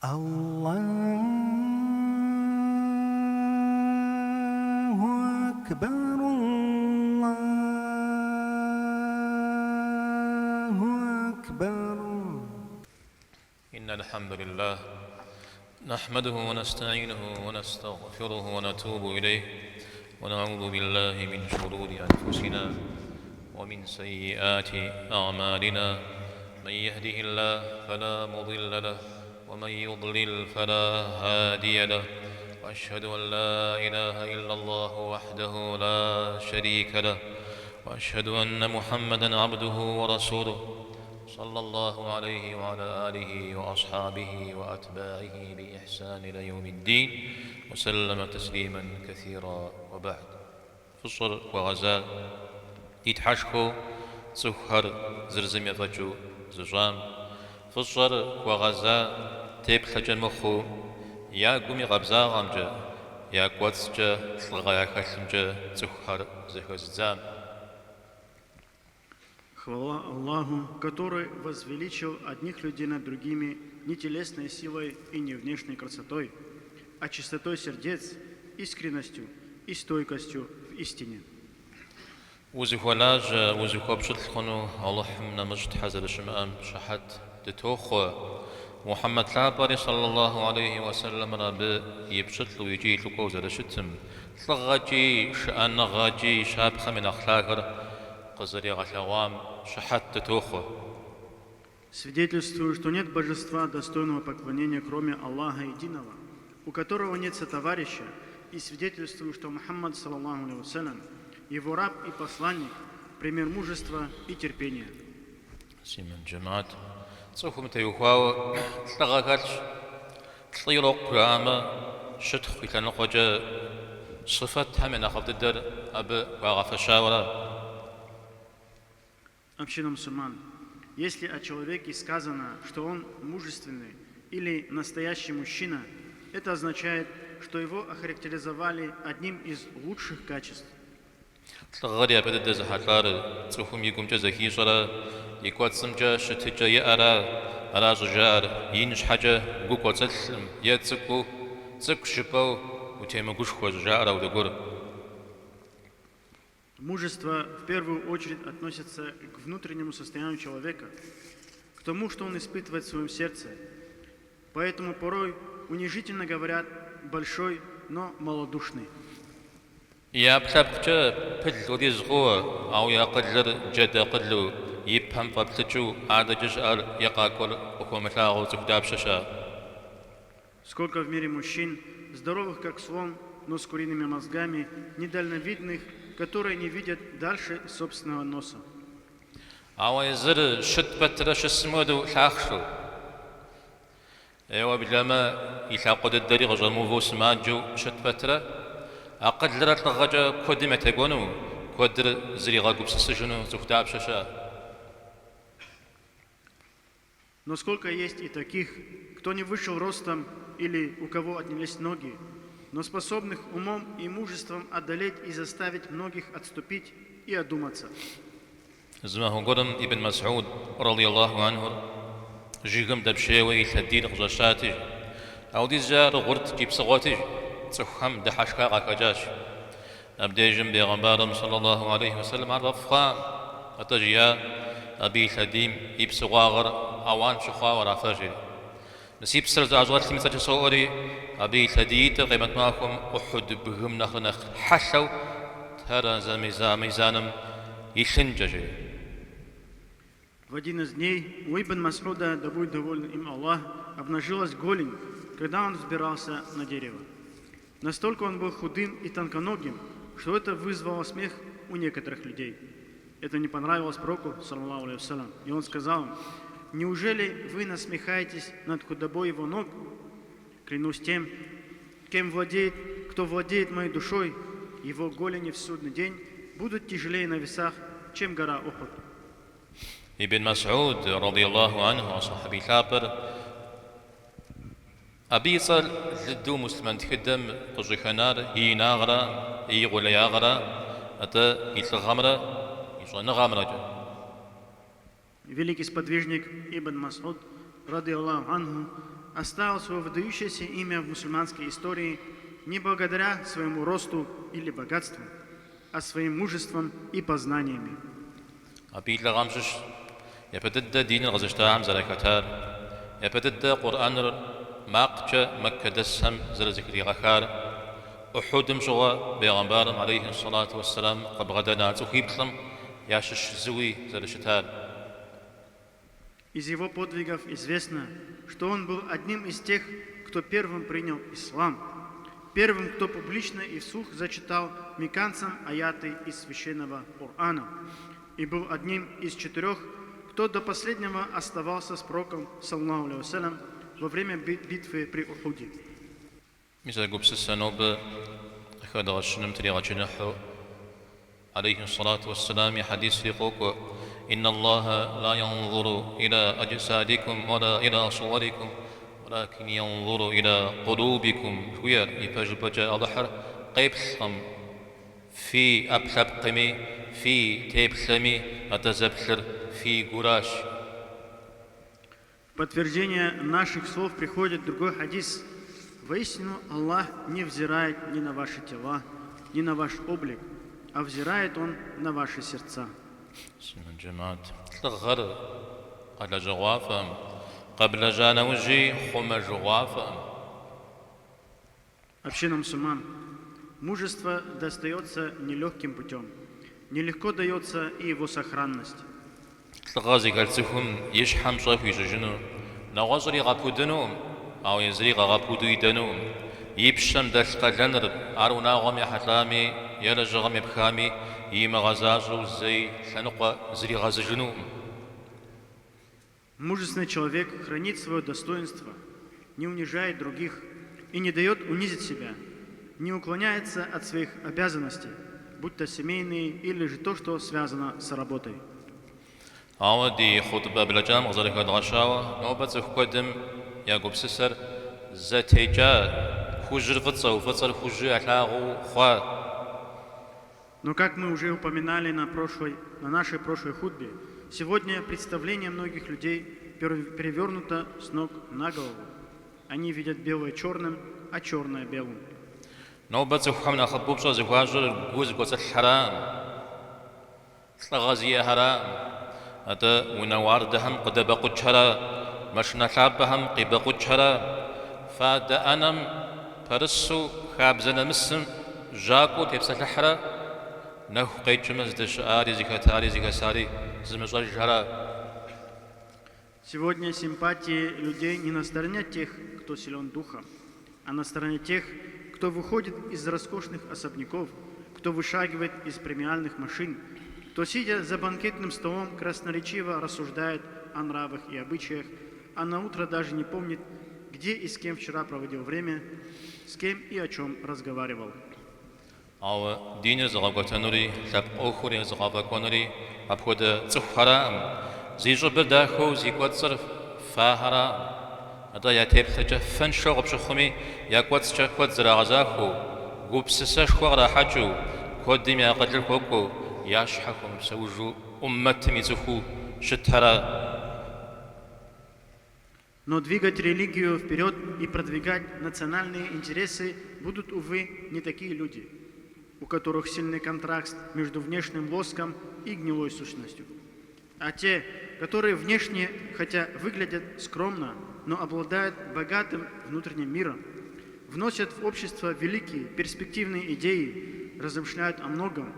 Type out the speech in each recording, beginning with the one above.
Аллаху акбар, Аллаху акбар. إن الحمد لله نحمده ونستعينه ونستغفره ونتوب إليه ونعوذ بالله من شرور أنفسنا ومن سيئات أعمالنا من يهده الله فلا مضل له ومن يضلل فلا هادي له وأشهد أن لا إله إلا الله وحده لا شريك له وأشهد أن محمدا عبده ورسوله صلى الله عليه وعلى آله وأصحابه وأتباعه بإحسان إلى يوم الدين وسلم تسليما كثيرا وبعد. Фӏыщӏэр хуэгъэза ди Тхьэшхуэу цӏыхухэр зыр зым ефӏэкӏыу зыщӏам, фӏыщӏэр хуэгъэза теплъэкӏэ мыхъуу, я гум и къабзагъэмкӏэ, я кӏуэцӏкӏэ лӏыгъэ яхэлъымкӏэ цӏыхухэр зэхэзыдзам. Хвала Аллаху, который возвеличил одних людей над другими не телесной силой и не внешней красотой, а чистотой сердец, искренностью и стойкостью в истине. Узыхуэлажьэ, узыхуэпщылӏ хъуну Алыхьым нэмыщӏ тхьэ зэрыщымыӏэм щыхьэт дытохъуэ. Мухьэммэд лъапӏэри саллаллаху алейхи уэсэлэмыр абы и пщылӏу икӏи и лӏыкӏуэу зэрыщытым, лӏыгъэкӏи, шыӏэныгъэкӏи щапхъэм и нэхъ лъагэр къызэригъэлъэгъуам щыхьэт дытохъуэ. Свидетельствую, что нет божества, достойного поклонения, кроме Аллаха Единого, у которого нет сотоварища, и свидетельствую, что Мухаммад, саллаллаху алейхи вассалям, его раб и посланник, пример мужества и терпения. Муслъымэн жэмыхьэт, цӏыхум теухуауэ лӏыгъэ хэлъщ. Лӏы ирокъу жаӏэмэ, щытхъу и лъэныкъуэкӏэ сыфэтхэм я нэхъыфӏ дыдэр абы хуагъэфэщауэ ара. Община мусульман, если о человеке сказано, что он мужественный или настоящий мужчина, это означает, что его охарактеризовали одним из лучших качеств. Лӏыгъэр япэ дыдэ зэхьэлӏар цӏыхум и гумкӏэ зэхищӏэрэ и кӏуэцӏымкӏэ щытыкӏэ иӏэрэ ара щӏыжаӏэр, ин щхьэкӏэ гу кӏуэцӏылъым е цӏыкӏуу, цӏыкӏущ жыпӏэу утемыгушхуэ щӏыжаӏэр ауэдэ гуэр. Мужество в первую очередь относится к внутреннему состоянию человека, к тому, что он испытывает в своем сердце. Поэтому порой унижительно говорят «большой, но малодушный». И ӏэпкълъэпкъкӏэ пыл хуэдиз хъууэ, ауэ и акъылыр джэд акъылу, и пэм фӏэплъыкӏыу адэкӏэ щыӏэр е къакӏуэр къыхуэмылъагъуу цӏыху дапщэ щыӏэ? Сколько в мире мужчин, здоровых как слон, но с куриными мозгами, недальновидных, которые не видят дальше собственного носа. Ауэ езыр щыт пэтрэ щысым хуэдэу лъахъшэу, е уеблэмэ и лъакъуэ дыдэри къыщӏэмыувэу сымаджэу щыт пэтрэ, акъылрэ лӏыгъэкӏэ куэдым ятекӏуэну, куэдыр зригъэгупсысыжыну цӏыху дапщэ щыӏэ? Но сколько есть и таких, кто не вышел ростом или у кого отнялись ноги, но способных умом и мужеством одолеть и заставить многих отступить и одуматься. Зы махуэ гуэрым Ибн Масӏуд, радиаллаху анхур, жыгым дэпщейуэ и лъэдийр къыщӏэщати, ауэдизкӏэ ар гъурт икӏи псыгъуэти, цӏыхухэм дыхьэшха къахэкӏащ. Абдежым бегъымбарым, саллаллаху алейхи уэсэлэм, ар фӏэфӏ хъуакъым, атӏэ жиӏа, абы и лъэдийм и псыгъуагъыр ауан фщыхъуауэ ара фэ, жери. Мы си псэр зыӏэщӏэлъым и цӏэкӏэ соӏуэри, абы и лъэдиитӏыр къемэт махуэм Ухьуд бгым нэхърэ нэхъ хьэлъэу тэрэзэ мизаным илъынкӏэ, жери. В один из дней у Ибн Мас'уда, да будет доволен им Аллах, обнажилась голень, когда он взбирался на дерево. Настолько он был худым и тонконогим, что это вызвало смех у некоторых людей. Это не понравилось пророку, саллаллаху алейхи вассалям, и он сказал им: «Неужели вы насмехаетесь над худобой его ног? Клянусь тем, кем владеет, кто владеет моей душой, его голени в судный день будут тяжелее на весах, чем гора Ухуд». Ибн Масӏуд, радиаллаху анху, сэхьэби лъапӏэр, абы и цӏэр лыду муслъымэн тхыдэм къыщӏыхэнар и инагърэ и къулеягърэ, атӏэ и лӏыгъэмрэ и щӏэныгъэмрэкӏэ. Великий сподвижник Ибн Мас'уд, радиаллаху анху, оставил свое выдающееся имя в мусульманской истории не благодаря своему росту или богатству, а своим мужеством и познаниями. Абы и лӏыгъэм щыщ япэ дыдэ диныр къэзыщтахэм зэрахэтар, япэ дыдэ Къурӏэныр макъкӏэ мэккэдэсхэм зэрызэхригъэхар, Ухьудым щыгъуэ бегъымбарым алейхи сэлату уэсселам къыбгъэдэна цӏыхуиплӏым ящыщ зыуи зэрыщытар. Из его подвигов известно, что он был одним из тех, кто первым принял ислам, первым, кто публично и вслух зачитал мекканцам аяты из священного Корана, и был одним из четырех, кто до последнего оставался с пророком, саллаллаху алейхи вассалям, во время битвы при Ухуде. Мис а гупсысэ нобэ къыхэдгъэщыным тригъэчыныхьу алейхи сэлату уэсселам и хьэдисри къокӏуэ, Инна Аллахэ ла янзуру иля аджсадикум уэла иля суэрикум, уэлакин янзуру иля къулубикум, жыхуиӏэр, ипэжыпӏэкӏэ Алыхьыр къеплъкъым фи ӏэпкълъэпкъми, фи теплъэми, атӏэ зэплъыр фи гуращ. В подтверждение наших слов приходит другой хадис. Воистину Аллах не взирает ни на ваши тела, ни на ваш облик, а взирает Он на ваши сердца. Муслъымэн джэмэхьэт, лӏыгъэр къэлэжьыгъуафӏэкъым, къэблэжьа нэужьи хъумэжыгъуафӏэкъым. Община мусульман, мужество достается нелегким путем, нелегко дается и его сохранность. Лӏыгъэ зыхэлъ цӏыхум и щхьэм пщӏэ хуищӏыжыну, нэгъуэщӏыр игъэпудынукъым, ауэ езыри къагъэпуду идэнукъым. И пщэм дэлъ къалэныр, ар унагъуэм ехьэлӏами е лэжьыгъэм епхами, имыгъэзащӏэу зэи лъэныкъуэ зригъэзыжынукъым. Мужественный человек хранит свое достоинство, не унижает других и не дает унизить себя, не уклоняется от своих обязанностей, будь то семейные или же то, что связано с работой. Ауэ ди хъутӏбэ блэкӏам къызэрыхэдгъэщауэ, нобэ цӏыху куэдым я гупсысэр зэтекӏа, хужьыр фӏыцӏэу, фӏыцӏэр хужьу ялъагъуу хъуа. Но как мы уже упоминали на, прошлой, на нашей прошлой хутбе, сегодня представление многих людей перевернуто с ног на голову. Они видят белое черным, а черное белым. Нобэ цӏыхухэм нэхъыбэу пщӏэ зыхуащӏыр гу зыкӏуэцӏылъхьэраӏым, лӏыгъэ зиӏэхэраӏым, атӏэ унэ уардэхэм къыдэбэкъукӏхэрэ, машинэ лъапӏэхэм къибэкъукӏхэрэ, фадэ ӏэнэм пэрысу хабзэ нэмысым жьакӏуэу тепсэлъыхьрэ, нэху къекӏмэ здэщыӏари, зыхэтари, зыхэсари зымыщӏэжхэрэ. Сегодня симпатии людей не на стороне тех, кто силен духом, а на стороне тех, кто выходит из роскошных особняков, кто вышагивает из премиальных машин, кто, сидя за банкетным столом, красноречиво рассуждает о нравах и обычаях, а на утро даже не помнит, где и с кем вчера проводил время, с кем и о чем разговаривал. Ауэ диныр зыгъэкӏуэтэнури, лъэпкъ ӏуэхур езыгъэфӏэкӏуэнури апхуэдэ цӏыхухэракъым, зи щӏыбыр дахэу зи кӏуэцӏыр фахэраӏым. Атӏэ я теплъэкӏэ фэншэу къыпщыхъуми, я кӏуэцӏкӏэ куэд зэрагъэзахуэу, гупсысэшхуэ кърахьэкӏыу, куэдым я акъылыр хуэкӏуэу, я щхьэ хуэмыпсэужу ӏуммэтым и цӏыхуу щытхэра. Но двигать религию вперед и продвигать национальные интересы будут, увы, не такие люди, у которых сильный контраст между внешним лоском и гнилой сущностью. А те, которые внешне, хотя выглядят скромно, но обладают богатым внутренним миром, вносят в общество великие перспективные идеи, размышляют о многом,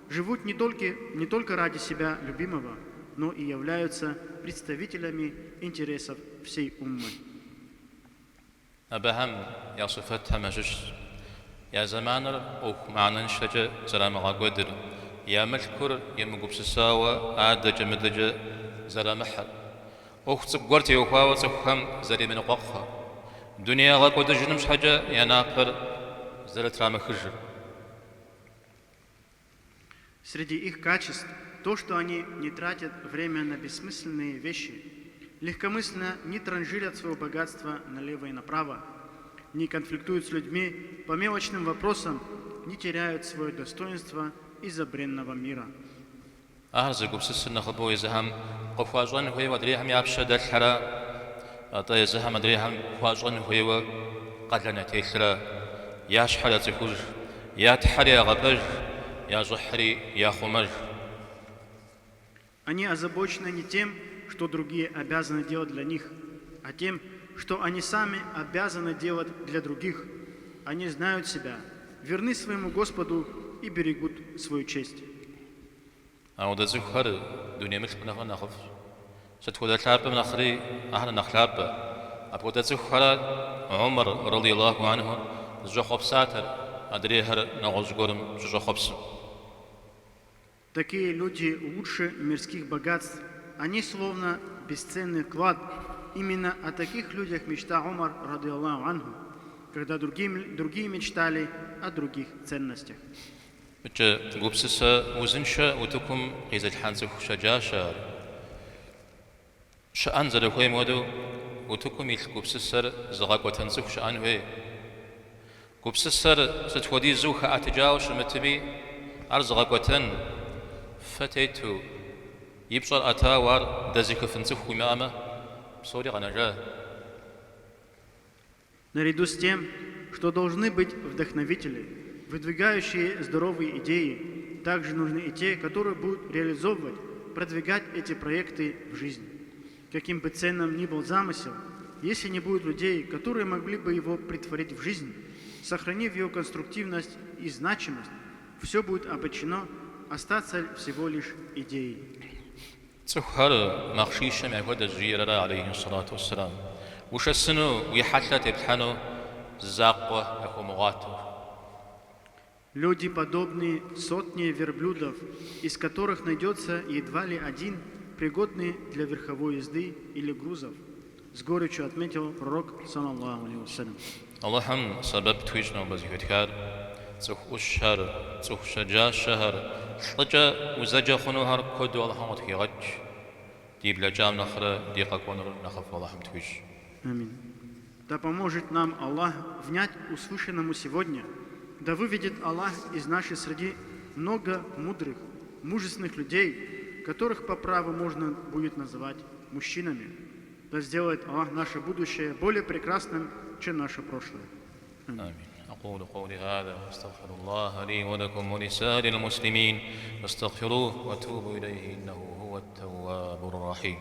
живут не только, не только ради себя любимого, но и являются представителями интересов всей уммы. Абыхэм я сыфэтхэм ящыщщ я зэманыр ӏуэху мыхьэнэншэкӏэ зэрамыгъэкӏуэдыр, я мылъкур емыгупсысауэ адэкӏэ-мыдэкӏэ зэрамыхьыр, ӏуэху цӏыкӏу гуэр теухуауэ цӏыхухэм зэремыныкъуэкъухэр, дуней ягъэкӏуэдыжыным щхьэкӏэ я напэр зэрытрамыхыжыр. Среди их качеств то, что они не тратят время на бессмысленные вещи, легкомысленно не транжирят свое богатство налево и направо, не конфликтуют с людьми по мелочным вопросам, не теряют свое достоинство из-за бренного мира. Ахэр зэгупсысыр нэхъыбэу езыхэм къыхуащӏэн хуейуэ адрейхэм я пщэ дэлъхьэрэ. атӏэ езыхэм адрейхэм хуащӏэн хуейуэ къалэн ятелъра, я щхьэр яцӏыхуж, я Тхьэри ягъэпэж, я щӏыхьри яхъумэж. Они озабочены не тем, что другие обязаны делать для них, а тем, что они сами обязаны делать для других. Они знают себя, верны своему Господу и берегут свою честь. Ауэдэ цӏыхухэр дуней мылъку нэхърэ нэхъыфӏщ. Сыт хуэдэ лъапӏэм нэхъри ахэр нэхъ лъапӏэ. Апхуэдэ цӏыхухэрат Умар радиаллаху анху зыщӏэхъуэпсатэр, адрейхэр нэгъуэщӏ гуэрым щыщӏэхъуэпсым. Такие люди лучше мирских богатств. Они словно бесценный клад. Именно о таких людях мечтал Умар, رضي الله عنه, когда другие, другие мечтали о других ценностях. Мыкӏэ гупсысэ узыншэ утыкум къизылъхьэн цӏыху щэджащэ ар. Щыӏэн зэрыхуейм хуэдэу утыкум илъ гупсысэр зыгъэкӏуэтэн цӏыху щыӏэн хуей. Гупсысэр сыт хуэдизу хэӏэтыкӏауэ щымытми, ар зыгъэкӏуэтэн, фэ тету, и пщӏэр ӏэтауэ ар дэзыхыфын цӏыху уимыӏэмэ, псори къэнэжа. Наряду с тем, что должны быть вдохновители, выдвигающие здоровые идеи, также нужны и те, которые будут реализовывать, продвигать эти проекты в жизнь. Каким бы ценным ни был замысел, если не будет людей, которые могли бы его претворить в жизнь, сохранив его конструктивность и значимость, все будет обречено остаться всего лишь идеей. Цӏыхухэр махъшищэм яхуэдэщ, жиӏэр ара, алейхи сэлату уэсселам. Ушэсыну, уи хьэлъэ теплъхьэну зы закъуэ яхуэмыгъуату. Люди подобны сотне верблюдов, из которых найдется едва ли один, пригодный для верховой езды или грузов, с горечью отметил пророк, صلى الله عليه وسلم. Алыхьым сэбэп тхуищӏ нобэ зэхэтхар, цӏыху ӏущхэр, цӏыху щэджащэхэр, лӏыкӏэ узэджэ хъунухэр куэду Алыхьым къытхигъэкӏ, ди блэкӏам нэхърэ ди къэкӏуэнур нэхъыфӏу Алыхьым тхуищӏ. Амин. Да поможет нам Аллах внять услышанному сегодня, да выведет Аллах из нашей среды много мудрых, мужественных людей, которых по праву можно будет называть мужчинами. Да сделает Аллах наше будущее более прекрасным, чем наше прошлое. آمين أقول قولي هذا وأستغفر الله لي ولكم ولسائر المسلمين فاستغفروه وتوبوا إليه إنه هو التواب الرحيم.